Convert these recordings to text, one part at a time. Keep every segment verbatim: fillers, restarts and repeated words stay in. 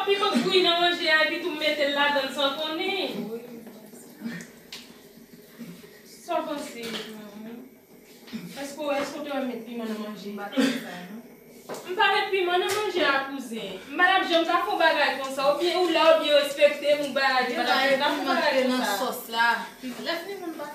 Piman bouyi nan manje a, epi tou m mete l ladan l san konnen. Sa w panse? Èske, èske w te wè m met piman nan manje? M pa met piman nan manje a, kouzen. M pa t ap janm ka fè yon bagay konsa. Ou byen, ou la, ou byen respekte m, ou bagay, m pa t ap janm ka fè yon bagay konsa. Sòs la. Lè fini moun pa.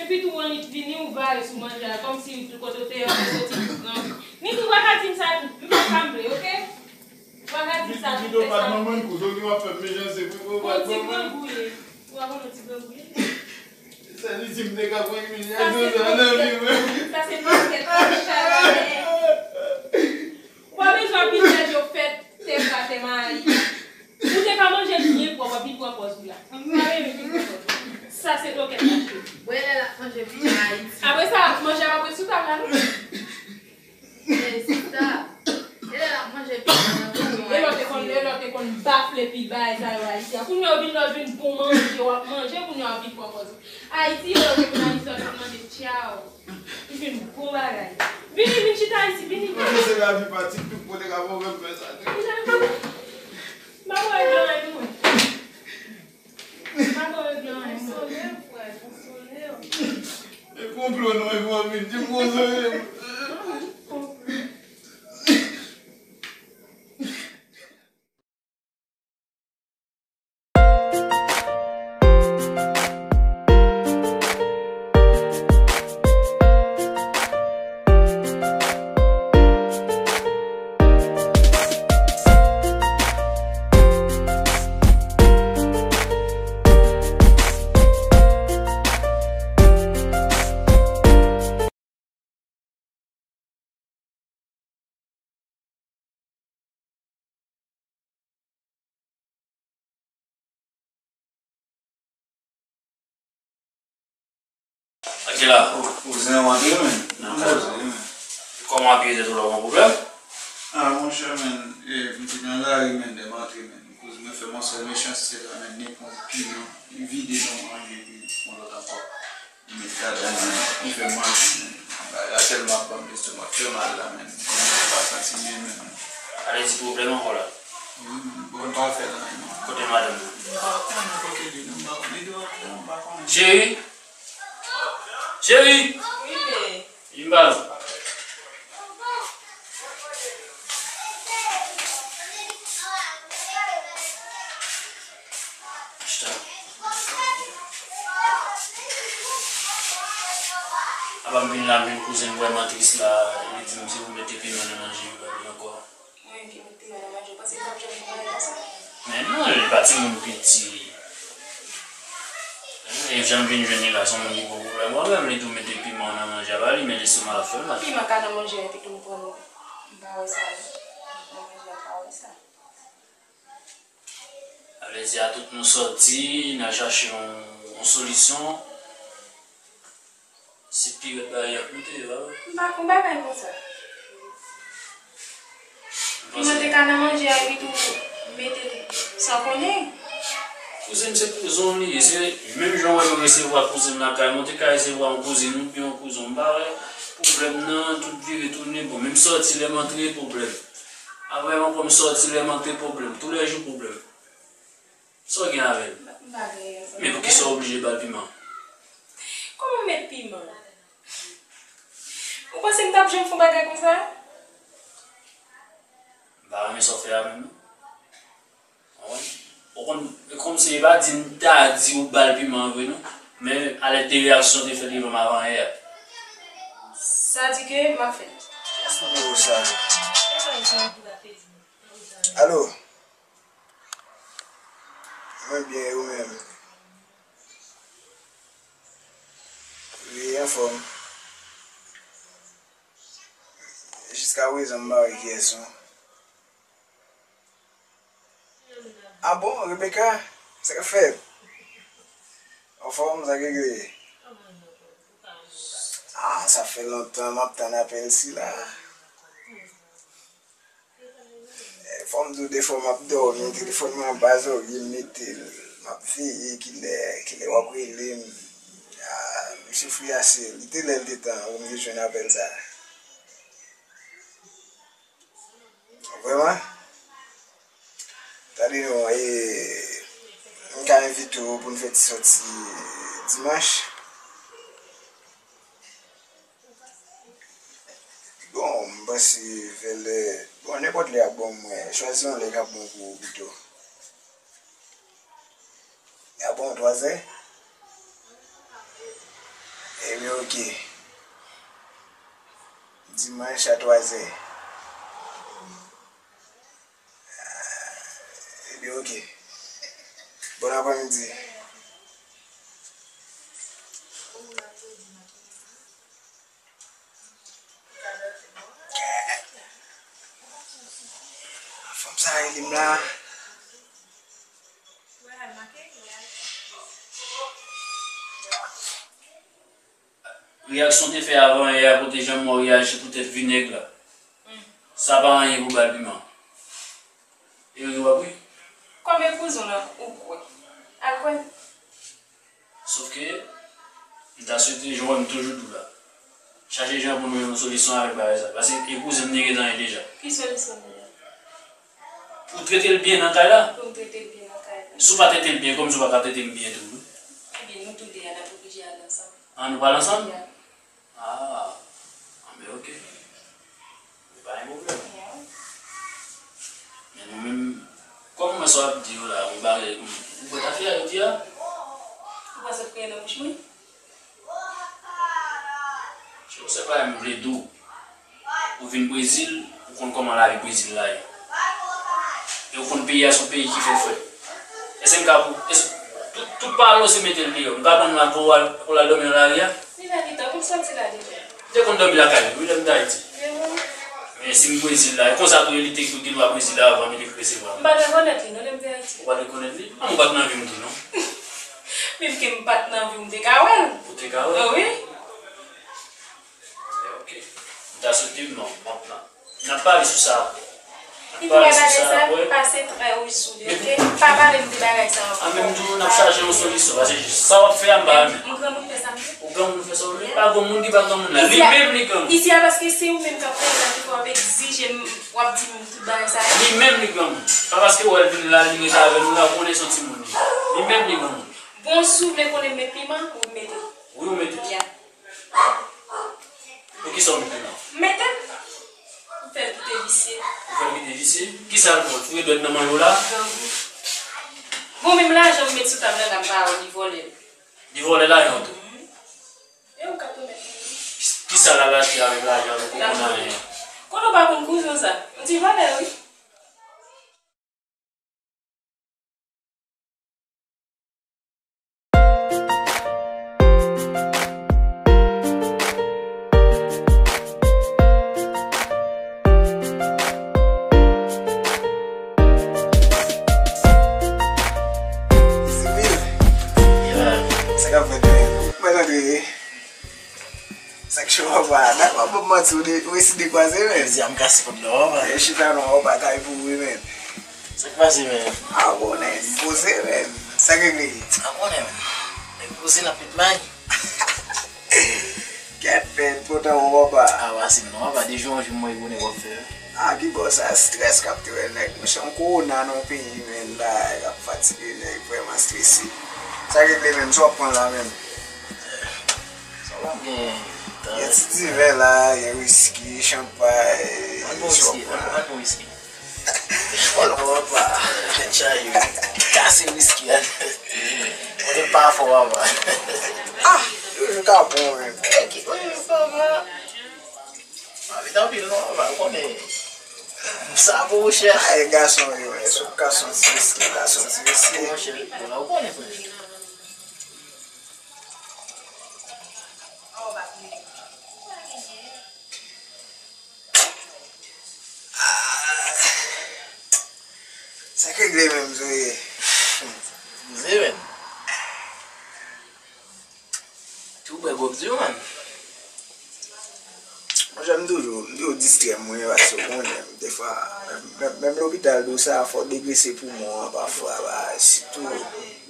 Epi tou, ou annik vini, ou vare sou manje a, kòmsi tout kote w te ye, ou te soti pou pran. Ni tou, ou pa ka di m sa tou. M pa sanble, oke? Ou pa ka di m sa tou, fè sa. Manman, kote w gen w ap fè m mechanste pou ou, ou pa konn. Ou pa konn ti grangouye. Ou pa konn ti grangouye. Se li di m te ka pran imilyasyon sa nan vi mwen. Sa se pakèt, sa se chalè. Ou pa bezwen anpil nèg yo fèt, tè pa tè mayi. Ou te ka manje byen pwòp, anpil pran pòz ou la. Ou pa renmen vin pran pòz ou. Sa se tokèt mache. Bwè lè l ap manje piman Ayiti. Apre sa, manje a pa pou sou tab la, non. Men sista, e lè l ap manje piman nan tonton Ayisyen. E lè w te konn, e lè w te konn bafle pi bay sa yo Ayisyen. Kounye a w vin la, w vin bon manje, w ap manje, kounye a w vin pran pòz. Ayiti, e lè w te konn Ayiti, w te konn manje tchaw. Li vin bon bagay. Vini, vin chita isi, vini, vini. Mwen se lavi pati, tout kote ka pwoblèm fè sa. Vin la, vin. M pa wè gran ray pou mwen. M pa wè gran ray pou mwen. Konsole m, frè, konsole m. E konplo non, e fò vin di konsole m. Akila. Kouzen, w antre, men. Nan kay. Kòman w ap ye tèt ou la, w gen pwoblèm? Ah, monchè, men, eh, m te nan lari, men, lè m antre, men. Kouzen, mwen fè m yon sèl mechanste la, men, nenpòt piman, li vide nan manje, epi yon lòt ankò. Li met ladan, men, li fè m manje, men. Bagay la tèlman ap ban m lestomak fè mal la, men. Mwen pa santi byen, men. Ale di pwoblèm ankò la. Wi, men, bon, m pa fè l anyen, non. Kote madanm ou? M pa konnen kote li, non, m pa konnen. Li dwe ap fè, m pa konnen. Cheri? Cheri! Wi, bebe. Vin ba nou. Chita. Apa m vin la, m vin kouzen m vrèman tris la, li di m se pou mete piman nan manje li pa vle ankò. Mwen ki met piman nan manje, ou panse m t ap janm fè bagay konsa? Men non, li pa timoun piti. E jan m vin jwenn li la, se yon moun ki gwo pwoblèm. Ou wè menm li tou mete piman nan manje a ba li, men lestomak ap fè l mal. Piman ka nan manje a, epi tou m pran l. M pa wè sa, non. Nan manje a, m pa wè sa. Sa vle di a tout nou sòti, n al chache yon, yon solisyon. Se pi rèd bagay y ap moute, pa vre? M pa konn bagay konsa. Piman te ka nan manje a, epi tou mete l san konnen. Kouzen m se kouzen w li ye. Se menm jan w wè yo resevwa kouzen m lakay mwen, ou te ka resevwa yon kouzin ou byen yon kouzen w. M pa wè pwoblèm nan, tout vire tounen. Bon, menm sòti lè m antre, pwoblèm. Apre m ankò m sòti lè m antre, pwoblèm. Toulèjou pwoblèm. Sa w gen avè l? M pa gen anyen. Men poukisa w oblije ba l piman? Kòman m met piman? Ou panse m t ap janm fè yon bagay konsa? M pa renmen sa w fè a menm, non. Ou konprann? Ou konn, e kòmsi e pa di m ta di ou ba l piman an vre, non. Men alèt de reyaksyon w te fè devan m avan yè a. Sa di ke m ap fè. Kiyès nimewo sa? Alo? Mwen byen, e ou menm? Wi, anfòm. Jiskaprezan, m pa wè kiyès, non. Ah bon, Rebecca? Sa k ap fèt? Anfòm, sa k regle? Ah, sa fè lontan m ap tann apèl sila. Eh, fò m di w, defwa m ap dòmi, telefòn mwen anba zòrye m mete l. M ap veye kilè, kilè w ap rele m. Ah, m soufri ase. Li te lè l te tan pou m te jwenn apèl sa a. Vrèman? Tande non, e, m ka envite w pou n fè ti sòti dimanch? Bon, m panse vè lè, bon, nenpòt lè ap bon mwen. Chwazi yon lè k ap bon pou ou pito. Ap bon twazè? Ebyen, oke. Dimanch a twazè. Ebyen, oke. Bon aprèmidi. Fanm sa rele m la. Reyaksyon w te fè avan yè a kote jan mwen reyaji poutèt vinèg la. Sa pa anyen pou bal piman. E ri w ap ri. Kòm e kouzen w lan, ou kwè. Al kwè. Sof ke, m ta swete, jan w wè m toujou di w la, chache jan pou nou jwenn yon solisyon avèk bagay sa. Paske e kouzen m li gentan ye deja. Ki solisyon deja? Pou trete l byen nan kay la. Pou m trete l byen nan kay la. Si w pa trete l byen, kòmsi w pa ka trete m byen tou, wi. Ebyen, nou tou de a, n ap oblije al ansanm. An, nou pral ansanm? Ya. Ah, ah, men oke. Pa gen pwoblèm. Ya. Men nou menm, kòm mwen sa w ap di yo la, yon bagay, ou kwè ta fè a, yo di a? Ou panse k kreye nan bouch mwen? Se yon sèl bagay m vle di w. Ou vin Brezil, ou konn kòman lavi Brezil la ye. E ou konn peyi a se yon peyi ki fè frèt. Èske m ka pou, èske, tout, tout pale w se mete l deyò. M ka pran l la pou w al, pou l al dòmi nan lari a? Deja gentan, pou m sòti la deja. M te konn dòmi lakay li, wi, lè m te Ayiti. Men si m Brezil la, e konsa tou li te tou gen dwa Brezil la avan, men li te resevwa m. M pa t rekonèt li, non, lè m te Ayiti. Ou pa t rekonèt li? An, ou pa t nan vi m tou, non. Menm ke m pa t nan vi w, m te ka wè l. Ou te ka wè l? Wi. Men oke. M ta swete m, non, m ap nan. N ap pale sou sa apre. N ap pale sou sa apre. Pase trè wouj sou li, oke? Pa pale m de bagay sa ankò. An menm tou, n ap chache yon solisyon, paske sa w ap fè a, m pa renmen. M granmoun fè sa m vle. Ou granmoun fè sa w vle? Pa granmoun ki pa granmoun la. Li menm li granmoun. Isi a, paske se ou menm k ap prezante, w ap egzije m, w ap di m tout bagay sa yo. Li menm li granmoun. Pa paske w wè l vin la, li rete avè nou la, konnen se yon timoun li ye. Li menm li granmoun. Bon, si w vle konnen m met piman, ou mete. Wi, ou mete. Ya. Poukisa w met piman? M mete l. M fè l kite visye. Ou fè l kite visye? Kisa l fè w? Foure dwèt nan manyo w la? Grangou. Bon, menm lajan m met sou tab la, la m pa wè, li vòlè l. Li vòlè lajan w tou? Mhm. E ou k ap remèt mwen li. Kisa l al achte avèk lajan w, ou konn anyen? Kote w pa konn kouzen w sa? M di vòlè, wi. Sa k ap fèt, men? Mwen antre. Sa k cho, papa? Dakò, ban m manti, ou de-, ou resi dekwaze, men. Jodi a, m kase kont la, papa. E chita non, papa, kay pou ou, men. Sa k pase, men? A, konnen, poze, men. Sa k regle? A, konnen, men. Nèg poze nan pit may. Kèt, men, kontan ou, papa. A, pase m non, papa. De jou an jou, m wè bonè w ap fè. A, ki bò sa, strès k ap touye nèg. Monchè, yon kowona nan yon peyi, men, la, k ap fatige nèg, vrèman strese. Sa k regle, men? Sa w ap pran la, men? Sa w ap gen? Gen ti diven la, gen wiski, chanpay, si w ap pran. Ann pran wiski. Ann pran wiski. Fò l bon, papa. Tèt chaje, wi. Kase wiski a. Kote l pa fò, papa. Ah, toujou ka bon, men. Ki kote l pa bon? Mwen anvi tanpil non, papa, ou konnen. Sa pou ou chè. Ay, gason yo, èske w ka soti riske, w ka soti riske? Monchè, bon, ou konnen, frè. Ah, sa k regle menm, Zoe? Poze, men. Tou bwè gwòp di w, man. Monchè, m toujou, m toujou distrè mwen, paske w konnen, defwa, menm, menm, menm lopital tou sa, fò w degrese poumon an pafwa, ba, sitou,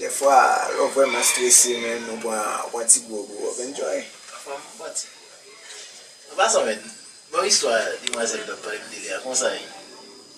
defwa, lè w vrèman strese, men, ou pran, ou pran ti gwòg ou, w ap enjoy. Pafwa, m pran ti gwòg. An pasan, men, ban m istwa demwazèl k t ap pale m de li a, konsa ye?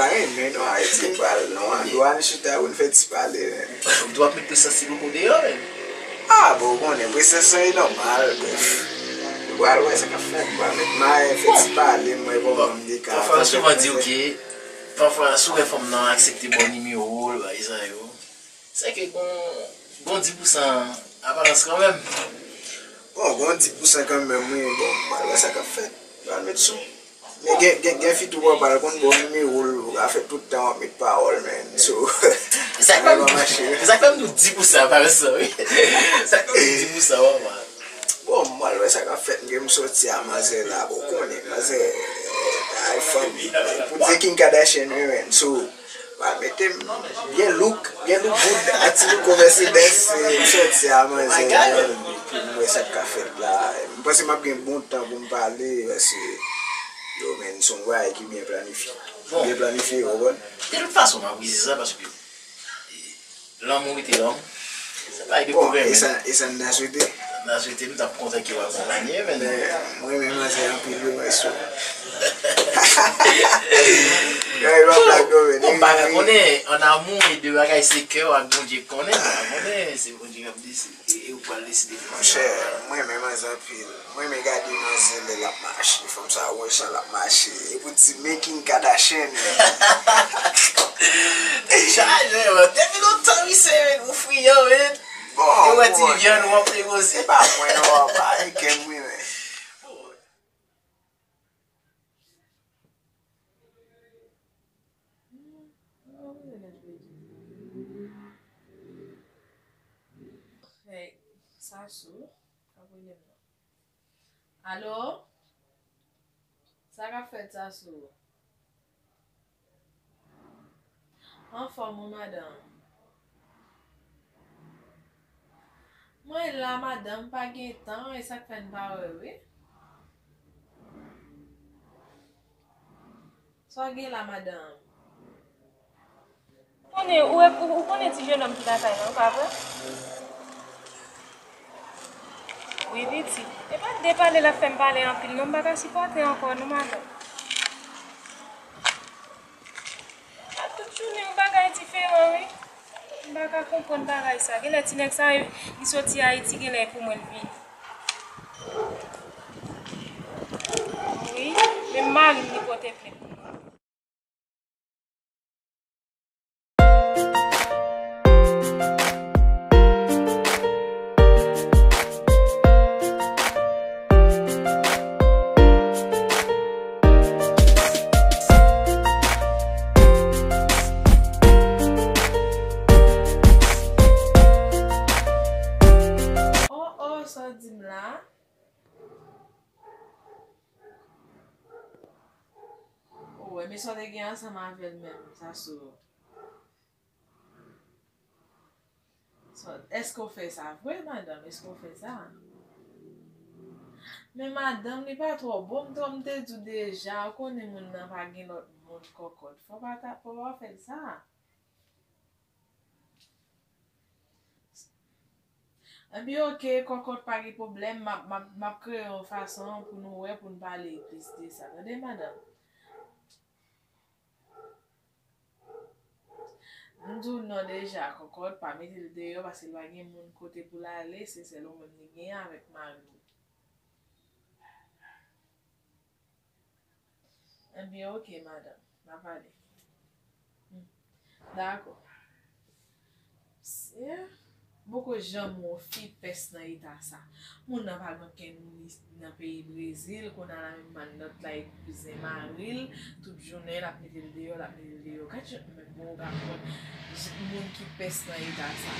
pa renmen non, Ayiti, m pral nan yon andwa, n chita pou n fè ti pale, men. Ou dwe ap met presans ti louko deyò, men. Ah, bon, ou konnen, presans lan e nòmal, brèf. Ou pral wè sa k ap fèt, ou pral met may, fè ti pale, m wè kòman m dekale. Pafwa, souvan di, ok, pafwa, si w wè fanm nan aksepte ba w nimewo l, bagay sa yo. Sèke gon, gon dis pousan aparans kanmenm. Bon, gon dis pousan kanmenm, wi. Bon, m pral wè sa k ap fèt. M pral met sou. Men gen, gen, gen fi tou, w pral konn ba w nimewo l, ou ka fè tout tan w ap met pawòl, men. So, sa k fè m, sa k fè m di w dis pousan aparans lan, wi. Sa k fè m di w dis pousan, papa. Bon, m pral wè sa k ap fèt, gen m soti a manzè la, bon, ou konnen, manzè, ay fanm, pou di Kim Kardashian, wi, men. So, pa mete m, gen look, gen look good, a ti louko Mercedes, eh, m soti a manzè, epi m wè sa k ka fèt la. M panse m ap gen bon tan pou m pale, paske, yo, men, se yon bagay ki byen planifye. Byen planifye, ou konprann? De tout fason, m ap reze sa, paske, eh, lanmou rete lanmou. Se pa de pwoblèm, e sa, e sa n ta swete. N ta swete, m t ap kontan ke w akonpanye, men. Men, mwen menm, manzè anpil, wi, mwen sou. Bon, m pa ka konnen, an amou, e de bagay se kè w ak Bondye k konnen, m pa ka konnen, se Bondye k ap deside, e, e ou pral deside. Monchè, mwen menm, manzè anpil. Mwen renmen gade manzè lè l ap mache, fanm sa wè jan l ap mache. E pou di men Kim Kardashian. Chaje, man. Depi lontan, misye, men, ou friyan, men. Bon, e wè ti vyann ou ap negosi. Se pa mwen, non, pa e kè m, wi, men. Hey, Sasou, ap rele m non. Alo? Sa k ap fèt, Sasou? Anfòm, wi, madanm. Mwen la, madanm, pa gen tan, e sa k fè n pa wè, wi. Sa w gen la, madanm? Konnen, ou, ou, ou konnen ti jenòm ki lakay la, ou pa vre? Wi, pitit. E pa de pale l ap fè m pale anpil, non, m pa ka sipòte ankò, non, madanm. A tout jounen, yon bagay diferan, wi. M pa ka konprann bagay sa. Genlè ti nèg sa, li soti Ayiti, genlè pou mwen l vini. Wi, menm mari m li pote plent pou mwen. Oh, oh, sa w di m la? Ou wè, men sa w te gen ansanm avè l menm, Sasou. Èske w fè sa vre, madanm? Èske w fè sa? Men madanm, li pa twò bon, m twò, m te di w deja, ou konnen moun nan pa gen lòt moun, kòkòt. Fò w pa ta, fò w pa fè l sa. Ebyen, oke, kòkòt, pa gen pwoblèm, m ap, m ap, m ap kreye yon fason pou nou wè, pou n pale plis de sa. Tande, madanm? M di w non deja, kòkòt, pa mete l deyò, paske l pa gen moun kote pou l ale, se sèl ou menm li genyen avèk mari l. Ebyen, oke, madanm, n a pale. Hmm. Dakò. Se, m poko janm wè yon fi pès nan eta sa. Moun nan pa gen okenn moun nan peyi Brezil, kounye a la menm mannòt la, e kouzen mari l, tout jounen l ap mete l deyò, l ap mete l deyò. Gad jan, men bon, ou pa konn moun ki pès nan eta sa.